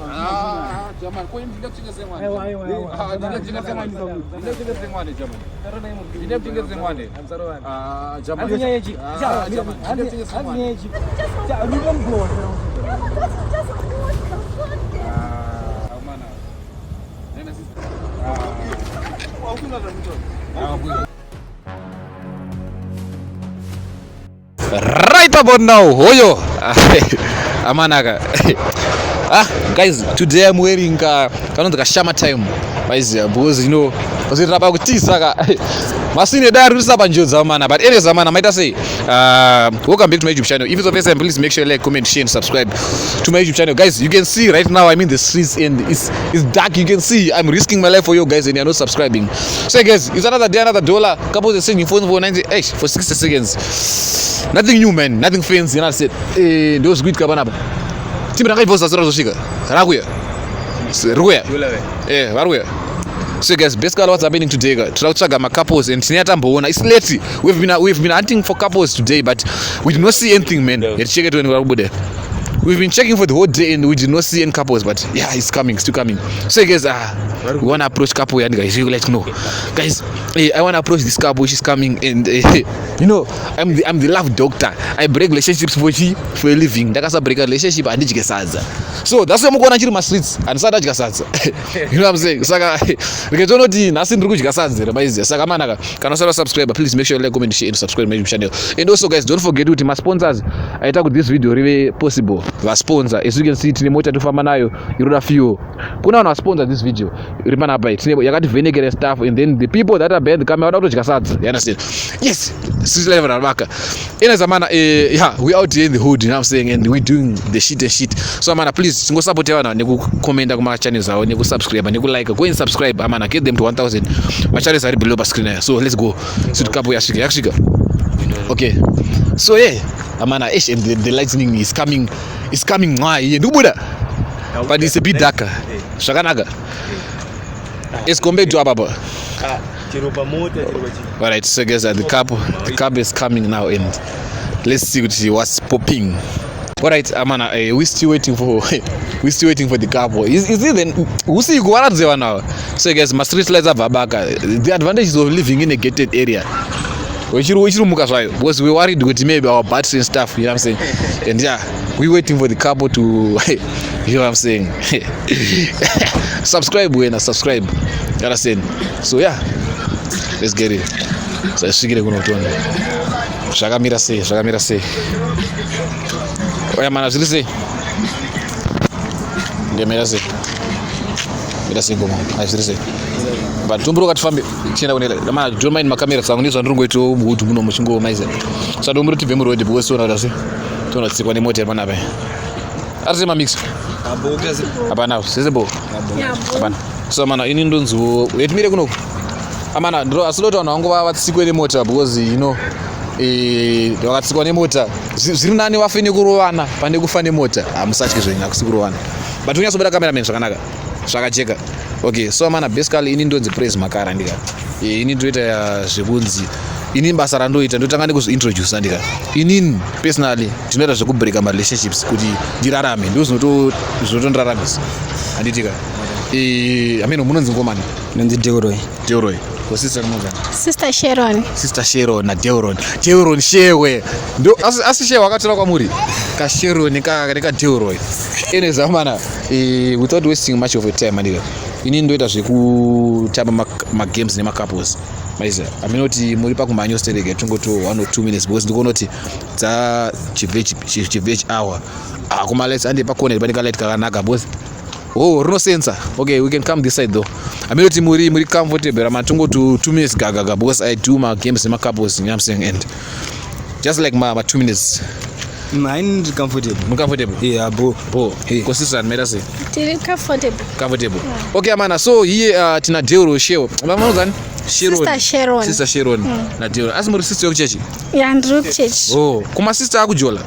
Ah, German. Ko ndinda kuchengesa mwana. Aiwa, aiwa, aiwa. Ah, ndinda kuchengesa mwana. Ndinda kuchengesa mwana German. Ndinda kuchengesa mwana. Ah, German. Hanzi nyaya yechi. Ah, German. Ndinda kuchengesa Hanzi mwana. nyaya yechi. Rudo mugona. Ah, mana. Nena sister. Ah. Ah, Right about now, hoyo. Amanaka. Ah, guys, today I'm wearing kanonzi kashama time. Maiziya because uzirapa kutisa ka. Masine dai riri sapa njodzi amana. But anyways amana maita sei? Welcome back to my YouTube channel. If it's your first time, please make sure you like, comment, share and subscribe to my YouTube channel. Guys, you can see right now I'm in the streets and it's dark. You can see I'm risking my life for you guys and you're not subscribing. So guys, it's another day, another dollar. Couples are singing phone for 90, eh, for 60 seconds. Nothing new, man. Nothing fancy. You know what I said? Eh, those good kabanaba. Team rakaibvosa zora zosvika. Rakuya. Rikuya. Eh, varuya. So guys, basically what's happening today, guys? Tiri kutsvaga ma-couples and tine yatamboona. It's late. We've been hunting for couples today, but we did not see anything, man. Yaticheke tuone vari kubuda. We've been checking for the whole day and we did not see any couples, but yeah, it's coming, still coming. So guys, we wanna approach couple and guys, you let know. Guys, I wanna approach this couple which is coming and I'm the love doctor. I break relationships for a living. Ndakasa break a relationship handidye sadza. So that's why mukuona chiri mastreets handisati adya sadza. You know what I'm saying? Saka ndikatoona kuti nhasi ndiri kudya sadza here maiziya. Saka manaka kana usati subscribe, please make sure you like, comment, share and subscribe to my YouTube channel. And also guys, don't forget kuti ma-sponsors aita kuti this video rive possible. Vasponsor, as you can see, tine mota tofamba nayo iroda fuel. Kuna vanhu vasponsor this video iri panapa, tine yakativhenekera stuff and then the people that are behind the camera vada kutodya sadza. You understand? Yes, street life rabaka. Ina zamana, yeah, we out here in the hood, you know what I'm saying, and we doing the shit and shit. So amana, please tingosupport vanhu nekukomenda kuma channels avo, nekusubscribe, nekulike. Go and subscribe amana, get them to 1000. Machannels ari below pa screen aya. So let's go. So couple yasvika, yasvika. Okay. So yeah, amana, ish, and the lightning is coming, is coming. Mwa, iye ndikubuda. But it's a bit darker. Zvakanaka. As compared to ababa. Chero pamota, chero pachi. All right, so guys, the cab is coming now, and let's see what's popping. All right, amana, we still waiting for the couple. Is it then? Usiku varatidze now. So guys, my street lights abva baka. The advantages of living in a gated area. Uchiri zvayo because we worried kuti maybe our battery and stuff, you know what I'm saying? And yeah, we waiting for the couple to, you know what I'm saying? Subscribe wena, subscribe. You understand? So yeah, let's get it. So svikire kuno tione zvakamira sei, zvakamira sei. Oya mana, zviri sei? Ndemira sei, mira sei ngoma? Ai, zviri sei? But tomburoka tifambe tichienda kune mana. Don't mind makamera dzangu, ndizvo ngoitawo muhood muno muchingomaiza. Saka tomburo tibve muroad because toona kuti asi toona tsikwa nemota iri panapa. Ari sei mamix? Hapana, zvese bo hapana. So mana, ini ndonziwo yetimire kunoku amana, ndiro asi ndoti vanhu vangu vatsikwe nemota because vakatsikwa nemota zviri nani vafe nekurovana pane kufa nemota. Hamusatyi zvenyu, hakusi kurovana, but unyatsobata cameraman zvakanaka, zvakajeka. Okay, so mana, basically ini ndonzi Praise Makara ndika. Ini ndoita zvekunzi inini basa randoita, ndotanga nekuzviintroduce ndika. Inini personally ndinoita zvekubreaka marelationships kuti ndirarame, ndo zvinotondiraramisa, handitika? Ameno munonzi ngomani? Nonzi Delroy. Delroy. Ko sister munonzani? Sister Sharon. Sister Sharon naDelron, Delron Shewe ndo asi Shewe akatora kwamuri kaSharon nekaDelroy. Anyways amana, without wasting much of your time, andika, inini ndoita zvekutamba magames nemacouples maiza. Aminoti muri pakumhanya stereke, tongoto 1 or 2 minutes because ndikuona kuti dza chibvech hour. Ah, kumalights ande pakona pane kalight kakanaka because, oh, rinosensa. Okay, we can come this side though. Aminoti muri comfortable ama tongoti 2 minutes gagaga because I do magames nemacouples, you know what I'm saying, and just like ma 2 minutes. Haini, ndiri comfortable. Muri comfortable? Yeah, bo. Bo. Hey. Ko sister, maita sei? Tiri comfortable. Comfortable. Okay amana, so here tina Delro Shewe, vamanozani? Sister Sharon. Sister Sharon naDelro. Asi muri sister yekuchechi? Yeah, ndiri kuchechi. Oh, kuma sister akujola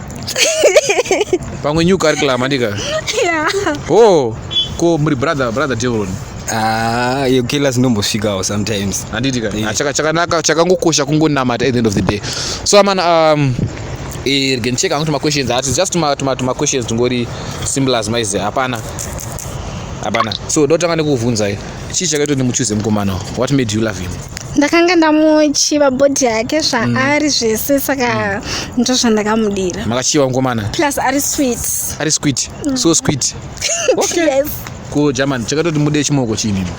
pamwe new curriculum, andika? Yeah. Oh, ko muri brother Delron? Ah, yekukelas ndombosvikawo sometimes. Handitika? Yeah. Chakanaka, chakangokosha kungonamata at the end of the day. So amana, Rege ndicheka hangu tumaquestions ati just tumaquestions tungori simple as maize. Hapana, hapana. So ndotanga nekuvhunzai, chii chakaita kuti muchuze mukomana? What made you love him? Ndakanga ndamuchiva body yake, zvaari zvese, saka ndo zvandakamudira. Makachiva mukomana. Plus ari sweet. Ari sweet, so sweet, okay. Yes. Ko German, chakaita kuti mude chimoko chiinini?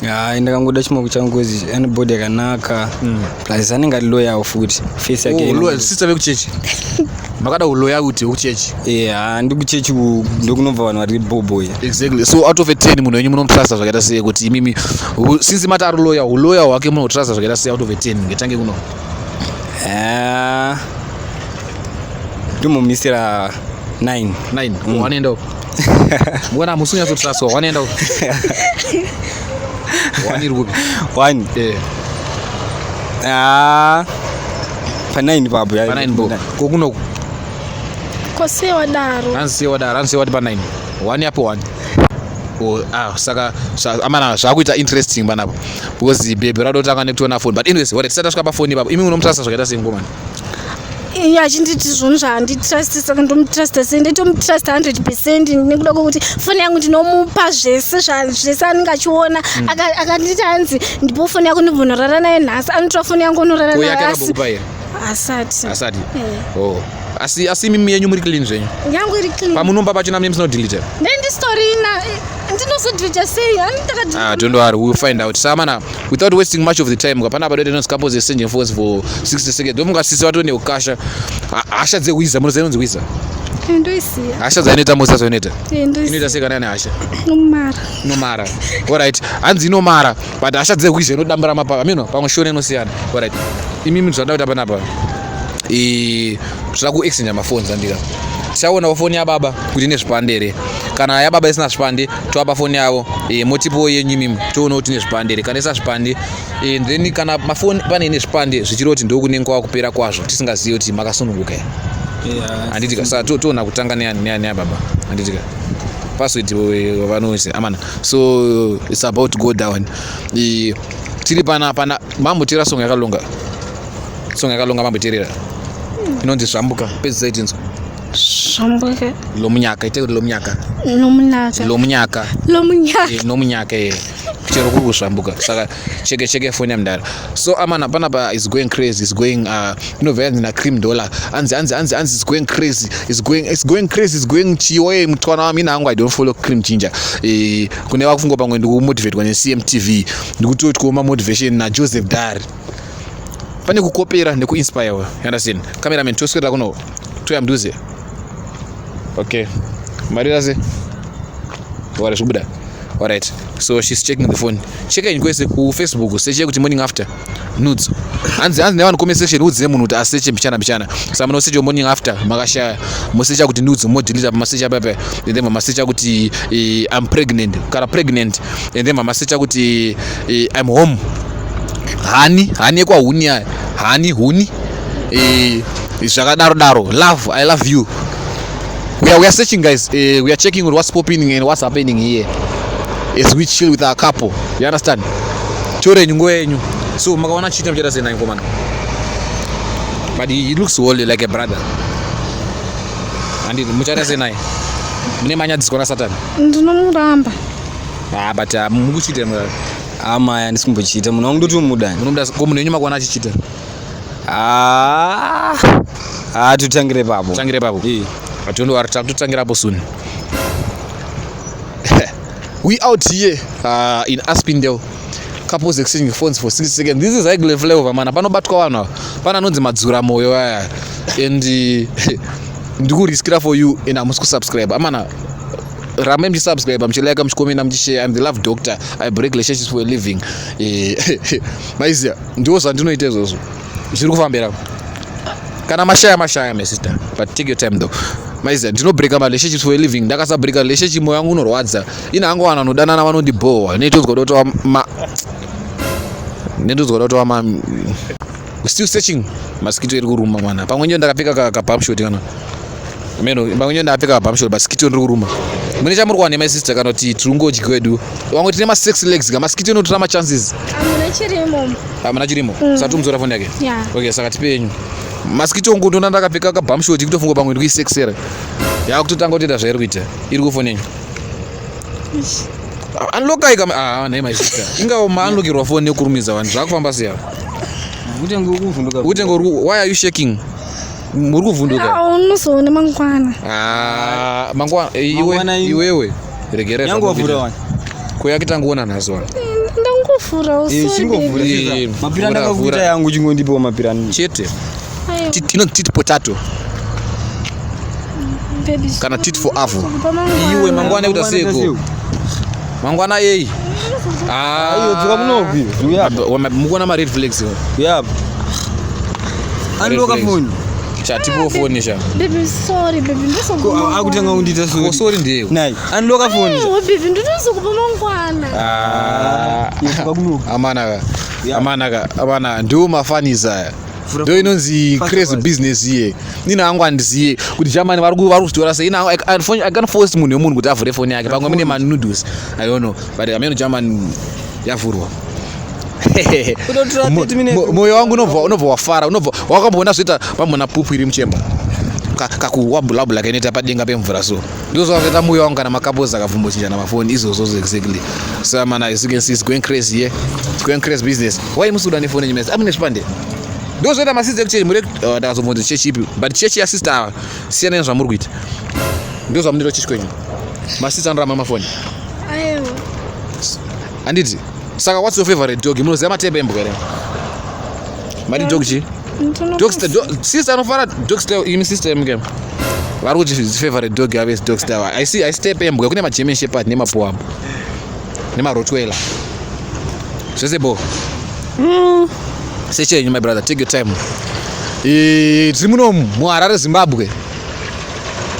Hai, ndakangoda chimoko changu cause ane body yakanaka, plus anenge ari loyal futi, face yake. Oh, loyal, sister vekuchechi, makada uloyalty wekuchechi? Yeah, ndikuchechi ndokunobva vanhu vari boboy. Exactly. So out of a 10, munhu wenyu munomutrusta zvakaita sei? Kuti imimi since mati ari loyal, uloyal hwake munotrusta zvakaita sei out of a 10? Ngetange kuno. Ah, ndomumisira 9. 9. Wanoenda uko muona musi unyatsotrustwa, wanoenda uko, one iri kupi? 1. Eh. Ah, pa9 papo. Pa 9 bo kokunoku. Kose wadaro. Hanzi wadaro, hanzi wati pa 9, 1 yapo, 1. Oh, ah, saka amana zvakuita interesting panapo because bhebhe radotanga nekutoona foni. But anyways, alright, tisati tasvika pafoni ipapo, imi munomutrusta zvakaita sei mukomana? Iye achinditi zvinhu zvaanditrust, saka ndomutrusta sei? Nditomutrust 100% nekuda kwekuti foni yangu ndinomupa zvese, zvese anenge achiona. Akanditi hanzi ndipo foni yako, ndibvonorara naye nhasi, anotora foni yangu onorara Ko naye. yake Asi akambokupa here? Asati. Asati. Eh. Oh, asi imimi yenyu muri clean zvenyu? Yangu iri clean. Pamunomba pachona mune musinodelete? Ndendisitorina, ndinozodhilita sei? Ah, don't worry, we'll find out. Saka mana, without wasting much of the time, panapa doita inonzi couples exchanging phones for 60 seconds. Ndomungasisi vatone ukasha. Hasha dzehwiza, munoziva inonzi hwiza? Ndoisiya. Hasha dzainoita musa zvainoita. Inoita Ndoisiya. sei kana ine hasha? Nomara. Inomara. Alright, hanzi inomara, but hasha dzehwiza inodambura mapapa. Amino, pamwe shona inosiyana. Alright. Imimi zvada kuita panapa. Zvada kuexchange maphones, andika. Tichaonawo foni yababa kuti ine zvipande here. Kana yababa isina zvipande, toapa foni yavo. Motipo yenyu imimi, toona kuti ine zvipande here. Kana isina zvipande, then kana mafoni pane ine zvipande, zvichireva kuti ndokunenge kwakupera kwazvo, tisingazivi kuti makasununguka here. Handitika? Saka toona kutanga neyababa, handitika? Password vanoisa amana. So it's about to go down. Tiri pana mamboteera song yakalonga, song yakalonga, mamboteerera inonzi Zvambuka. Pedzisai tinzwa. Zvambuka. Lomunyaka, ite kuti lomunyaka. Nomunaka. Lomunyaka. Lomunyaka. Nomunyaka, chero kuri kuzvambuka. Saka cheke cheke foni yamudara. So amana, panapa is going crazy, is going, inobva yanzi nacream dollar, anzi anzi anzi anzi is going crazy, is going crazy, is going chiwe mutwana wami. Ina hangu, I don't follow Cream Ginger. Kune vakufunga pamwe ndikumotivatwa neCMTV, ndikutotyawo mamotivation naJoseph Dar. Pane kukopera nekuinspire, you understand? Cameraman, toswedera kuno, toya mudhuze. Okay, marira se wara zvikubuda. Alright, so she's checking the phone. Cheka kwese kuFacebook, seche kuti morning after nudes. Hanzi nevanhu comment section, udzire munhu kuti aseche mbichana mbichana. Saka munosecha morning after, makashaya, mosecha kuti nudes, modelete pamasecha papa, and then mamasecha kuti I'm pregnant, kana pregnant, and then mamasecha kuti I'm home hani, hani yekwahuni aya, hani huni, zvakadaro daro, love, I love you. We are searching, guys. We are checking on what's popping and what's happening here as we chill with our couple, you understand? Torenyu nguva yenyu. So makaona chiita muchaita sei naikomana? But he looks holy like a brother, handiti? Muchaita sei naye? Mune manyadziswa nasatani. Ndinomuramba. Ah, but mukuchiita? Amaya, handisi kumbochiita, munhu wangu ndotomuda. Munomuda. Ko munhu wenyu makaona achichita? Ah, ah, totangire papo. Tangire papo. Atondo takutotangirapo soon. We out here in Aspindale, couples exchanging phones for 60 seconds. This is Highglen Flyover, mana. Panobatwa vanhu ava, pana anonzi madzura moyo aya, and ndikuriskira for you, and hamusi kusubscribe, amana. Rambai muchisubscribe, muchilike, muchikomenda, muchishare. I'm the love doctor. I break relationships for a living. Maiziya, ndo zvandinoita izvozvo, zviri kufambira. Kana mashaya, mashaya, my sister, but take your time though. Maiziya, ndinobreaka marelationships for a living. Ndakasabreaka relationship, moyo wangu unorwadza. Ine hangu vanhu vanodanana vanondibhowa, netodzwa kutova ma netodzwa kutova ma still searching. Masikito iri kuruma mwana. Pamwe nyo ndakapfeka kabumshort, kana meno pamwe nyo ndakapfeka kabumshort, but sikito ndiri kuruma. Mune chamuri kuwana, my sister, kana kuti tirungodyi kwedu? Vamwe tine ma6 legs ka, masikito inotora machances. Hamuna chirimo. Hamuna chirimo. Saka tomudzora foni yake? Yeah. Okay, saka tipe yenyu. Maskito ngundoona ndakapfeka kabamshoti kutofunga pamwe ndikuisekisera. Yakutotanga kutoita zvairi kuita. Iri kufoni yenyu. Unlockai kama ah nhai my sister. Inga maunlockirwa phone nekurumidza vanhu zvakufamba sei apa? Utenge ukuvhunduka. Utenge uri why are you shaking? Muri kuvhunduka. Ah, unozoona mangwana. Ah, mangwana eh, iwe Mangwana iwewe regerera. Yangu wavhura wani. Ko yakitangoona nhasi wani. Ndangovhura Eh, usori chingovhura. baby. Eh, Mapira vhura, ndakakuita vhura. yangu chingondipawo mapira. Chete. Aiwa, Inonzi tit potato baby, kana tit for avo. unozokupa mangwana. Iwe mangwana ekuita seiko? Mangwana yei? Iyo dzoka kunoku iyo. Uya apa. Mukuona ma red flags. Uya apa. Unlocka flags. phone. Chatipo phone sha. Baby, sorry baby, ndozokupa Ko mangwana. akutanga kundiita Ko sorry. sorry ndiye. Nai, unlocka phone. Aiwa, baby, ndinozokupa mangwana. Ah. Iyo dzoka kunoku. Amana ka. Yeah. Amana ka. Amana ndiwo mafanisa aya. Vhura Ndo inonzi Fast crazy fast. business iye. Nina hangu handiziye kuti Germany vari kuzvitora sei. Ina I can't force munhu wemunhu kuti avhure phone yake. Pamwe mune manoodles. I don't know. But ameno Germany yavhurwa. Kutotora 30 minutes. Moyo wangu unobva wafara unobva wakamboona zvoita pamona pupu iri muchemba kakuwabulabula kainoita padenga pemvura so ndozvakaita moyo wangu kana makapozi akabvumbochinjana mafoni izvozvozvo exactly so mana as you can see it's going crazy here it's going crazy business why musi kuda nefoni nyemesa amune zvipande ndozvoita masisi ekuchechi muri ndakazobvunza chechi ipi but chechi yasista ava siyanai nezvamuri kuita ndozvamunoita chechi kwenyu masisi anoramba mafoni Aiwa. handiti saka what's your favorite dog munoziva matepe embwa here mati dog chii Dog style, sister anofara dog style imi sister yemke vari kuti favorite dog yavo is dog style i see i step embwa kune magerman shepherd nemapoam nemarotwela zvese bo sechenyu my brother take your time tiri munomu muharare zimbabwe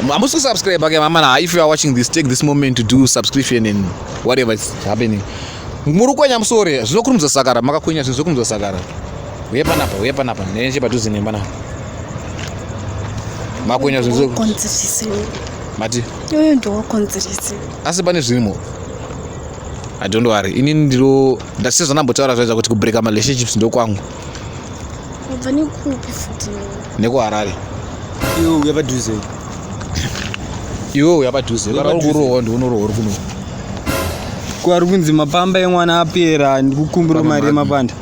hamusi kusubscribe ke mama if you are watching this take this moment to do subscription and whatever is happening muri kukwenya musoro here zvinokurumidza sakara makakwenya zvinhu zvinokurumidza sakara uye panapa uye panapa neche padhuze nemba makwenya zvinhu Konzerese. mati Iyoyo ndowakonzerese. asi pane zvirimo I don't worry inini ndiro ndasezvanambotaura zvaita kuti kubreka marelationships ndokwangu Ubva nekupi futi? nekuharare Iyo uya padhuze. iwe uya padhuze Uya kana uri padhuze. kurohwa ndiunorohwa uri kuno Ko ari kunzi mapamba emwana apera ndikukumbira mari yemapanda.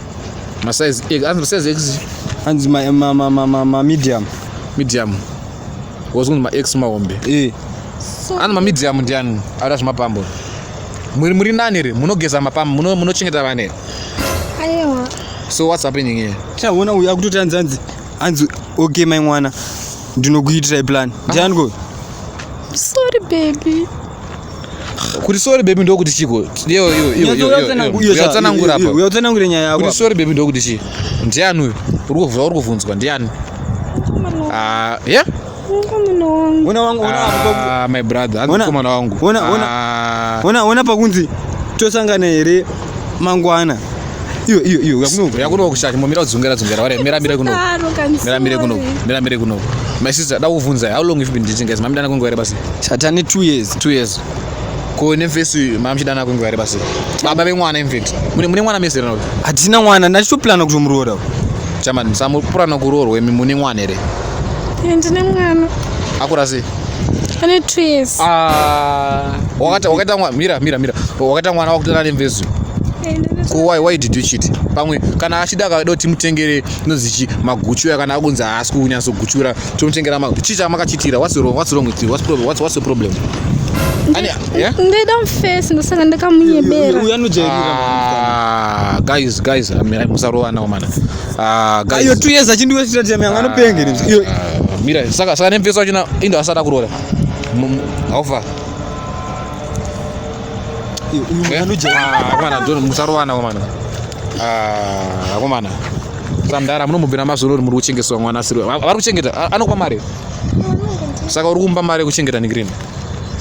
masize anzi masize x Anzi ma ma ma ma, ma, ma medium. medium wozi kunzi ma-x mahombe Eh. So anzi mamedium ndiani ada zvemapambo muri nani here munogeza mapambo munochengeta vana here aiwa. so what's happening here Chaona uyu akutoti anzi anzi anzi okay mai mwana ndinokuitirai plan. Ndiani ko? Sorry baby. kuti sorry baby ndokuti chiko iyo iyo iyo iyo uyatsanangura apa Uyatsanangura nyaya yako. kuti sorry baby ndokuti chi ndiani uyu uri kuvhura uri kuvhunzwa ndiani Mukomana wangu. Ah, yeah Mukomana wangu. Ona wangu ona apo Ah, my brother hanzi Ona- mukomana wangu ona- Ah, ona ona pakunzi tosangana here mangwana. Iyo iyo iyo yakuno. yakuno kushati momira kudzungera dzungera ware mira mira kuno Daro kani, mira mire kuno sorry. mira mire kuno my sister da kuvhunza how long you've been dating guys mamidana kwenguva here basi Chatane 2 years. 2 years ko nemfesi mamuchidana kwenguva here basi baba vemwana in fact mune mwana mese here Hatina mwana ndachitoplana kutomuroora. chamani samupurana kuroorwa imi mune mwana here Eh, Ndine mwana. akura sei Ane 2 years. Ah, wakaita mwana mira mira mira wakaita mwana wakutana nemfesi Eh, ndine ko why did you cheat pamwe kana achida akada kuti timutengere inonzi chi maguchura kana akunzi haasi kunyatsoguchura tomutengera chii chamakachitira what's wrong what's wrong with you what's problem what's your problem Ani, yeah? Ndaida mufesi ndosaka ndakamunyebera. Uyu anojairira. Ah, guys guys mira musarovana mana ah guys Iyo 2 years achindiwestira time yangu anopenge. Iyo Ah, mira saka nemfesi wachona indo asada kuroora haufa iyo uyu anojairira. akomana musarovana akomana Ah, akomana sandara munomubvira mazorori muri kuchengeswa mwana asiri vari kuchengeta anokupa mari saka uri kumupa mari yekuchengeta nigirini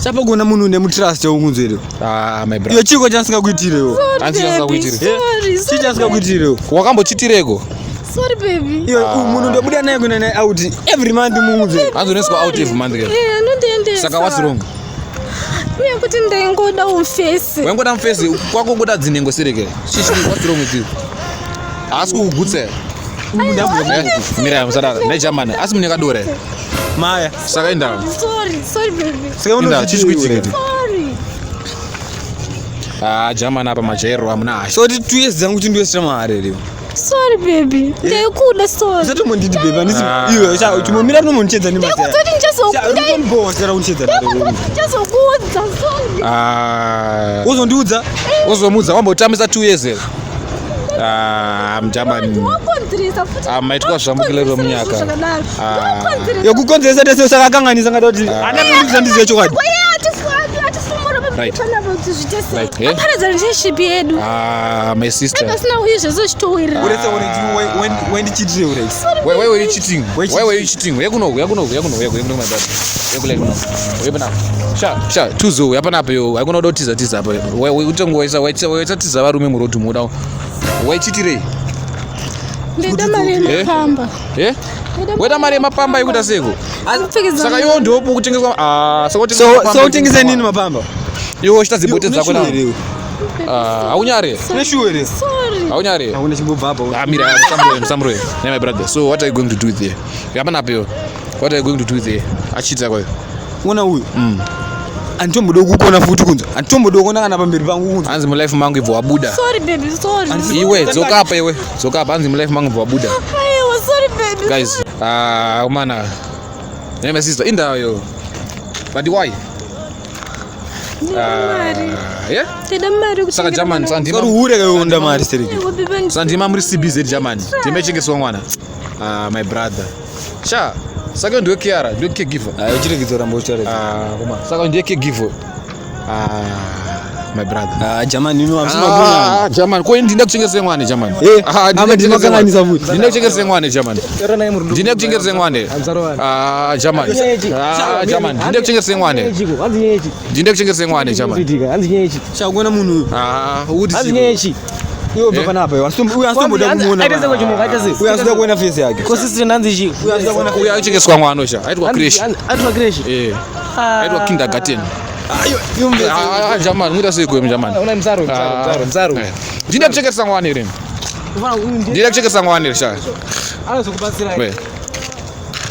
Chapagona munhu nemutrust ukunzi here. Ah, my Iyo brother chiko chasingakuitirewo. Hanzi chasingakuitire. Sorry, Chii sorry, chasingakuitirewo. wakambochitireko sorry baby. Iyo uyu munhu ndobuda naye kuenda naye out every month muunze. hanzi unoiswa out every month ke Eh, anondiendesa. saka what's wrong Uye kuti ndaingoda umfesi. waingoda mufesi kwako ngoda dzinengo sereke chichi what's wrong with you haasi kukugutsa here? Mira, musadaro. Negermany. Asi mune kadora here? Maya. Saka indawo. Sorry, sorry baby. Saka Indawo chii chikuitika? Sorry. Ah, Germany apa majairiro amuna hasha. So kuti 2 years dzangu kuti ndiwesera mahara here? Sorry baby. Ndaikuda sorry. Usatombonditi baby handisi Ah. iwe sha chimomira rinomondichedza nemazaya. Ndakutoti ndichazokuda. Rinombosera kundichedza. Ndakutoti ndichazokuudza sorry. Ah. Wozondiudza? Wozomudza wambotambisa 2 years here. Ah, Germany. Wakonzeresa futi. Ah, maitwa zvamukilero munyaka. Zvakadaro. Ah. Wakonzeresa. Yekukonzeresa tese sakakanganisa ngati kuti hana kundiziva chokwadi. Right. Right, eh? Aparadza relationship yedu. Ah, my sister. Pasina uye zvese zvichitowirira. Uretse wendichitire uretse. Why were you cheating? Why Why were you cheating? Uya kuno, uya kuno, uya kuno, uya kuno, my brother. Uya kuno, kuno. Uya panapa. Sha, sha, tuzo, uya panapa yo. Haikona kuda kutiza tiza apa. Wai utango waisa waisa waisa tiza varume muroad muda. Waichitirei? Ndaida mari yemapamba. Eh? Weda mari yemapamba yekuita seko. Kupfekedza Saka iwo ndopo kutengeswa ah, saka So utengeswa so utengesa nini mapamba? Iwo chita zibote dzako na. Ah, haunyare. Une shuwa here? Sorry. Haunyare. Hakuna chimbobva apa. Ah, mira, musamroye, musamroye. Yeah, my brother. So what are you going to do there? Uya panapa yo. What are you going to do there? Achita kwayo. Ona uyu. Anditomboda kukona futi kunzwa. Anditomboda kuona kana pamberi pangu kunzwa. Hanzi mulife mangu ibvo wabuda. Sorry baby, sorry. Iwe dzoka apa iwe. Dzoka apa hanzi mulife mangu ibvo wabuda. Aiwa, sorry baby. Guys, ah umana. Yeah, my sister, indawo yo. But why? Ndaida mari. Ah, yeah? Ndaida mari Saka German sandima. Sori hure kaonda mari stereki. Aiwa baby. Sandima muri CBZ German. Ndimechengeswa mwana. Ah, my brother. Sha, saka ndiwe carer, ndiwe caregiver. Ayo chirekedzo ramba uchitaura. Ah, kuma. Saka ndiye caregiver. Ah, my brother. Ah, German ino hamsina kuona. Ah, German. Ko ndinda kuchengesa mwana German. Eh, Ah, ama ndinokanganisa futi. Ndinda kuchengesa mwana German. Ndinda kuchengesa mwana. Ah, German. Ah, German. Ndinda kuchengesa mwana. Ndinda kuchengesa mwana German. Chakuona munhu uyu. Ah, uti Iwe ubva panapa iwe. Uyu asitomboda kumuona. Uyu asida kuona face yake. Uyu asida kuona Uyu aichengeswa mwana usha. Aitwa creche. Eh. Aitwa kindergarten. Iwe mbe. Ah, German, muita sei kuwe German. Ah, Ndinda kuchengesa mwana here. Ndinda kuchengesa mwana here sha. Wait.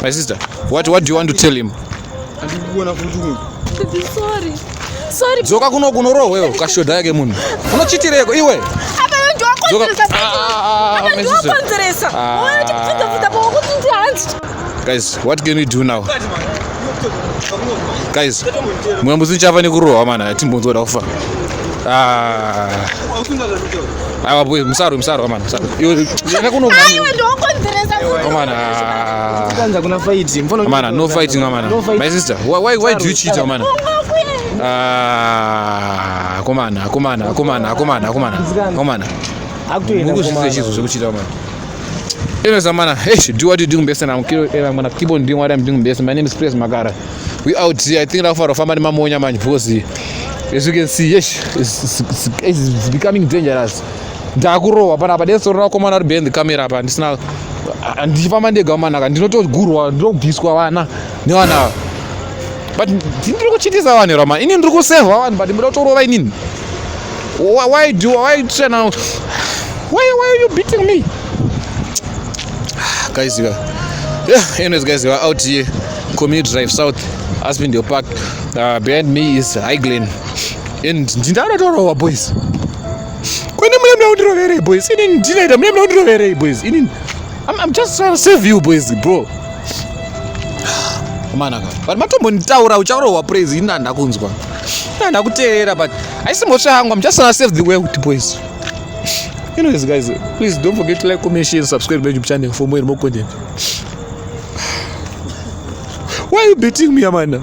My sister, what do you want to tell him? Andikuona futi kunzwa. Baby, sorry. Sorry. Dzoka kuno kunorohwa wewe ukashodha yake munhu. Unochitireko iwe. Apa iwe ndiwakonzeresa. Dzoka. Ah, ah, ah, Apa my sister. ndiwakonzeresa. Ah. Uye uchibvunza-bvunza pakuti ndi hanzi. Guys, what can we do now? Guys, mumwe musi ndichafa nekurohwa mana, timbonzoda kufa. Ah. Aiwa boy, musarwe musarwe mana, musarwe. Iwe enda kuno Aiwa ndiwakonzeresa. mana. Mana, no fighting mana. My sister, why do you cheat mana? Ah, komana, komana, komana, komana, komana. Komana. Mukuzviziva chizvo zvekuchita mana. Anyways, mana, hey, do what you doing best and I'm gonna keep on doing what I'm doing best. My name is Praise Makara. We out here. I think ndakufara kufamba nemamonya manje because as you can see, yes, it's becoming dangerous. Ndakurohwa panapa desoro rakomana ari behind the camera apa ndisina ndichifamba ndega manaka ndinotogurwa ndinobviswa vana nevana ava but ndiri kuchitisa vanhu here man ini ndiri kusevha vanhu but muda kutorova inini. Why do why try now why are you beating me, guys? Yeah, anyways, guys, we are out here, Community Drive South, Aspindale Park. Behind me is Highglen and ndindadatorowa boys. Kwene mune muna kundiroverei boys? Inini ndinoita mune muna kundiroverei boys? Inini I'm just trying to save you boys, bro. Manaka, but matombonditaura ucharohwa Praise. Ini handakunzwa, handakuteerera, but haisi mhosva yangu. I'm just trying to save the world, boys. Anyways, guys, please don't forget to like, comment, share and subscribe to my YouTube channel for more and more content. Why are you beating me, amana?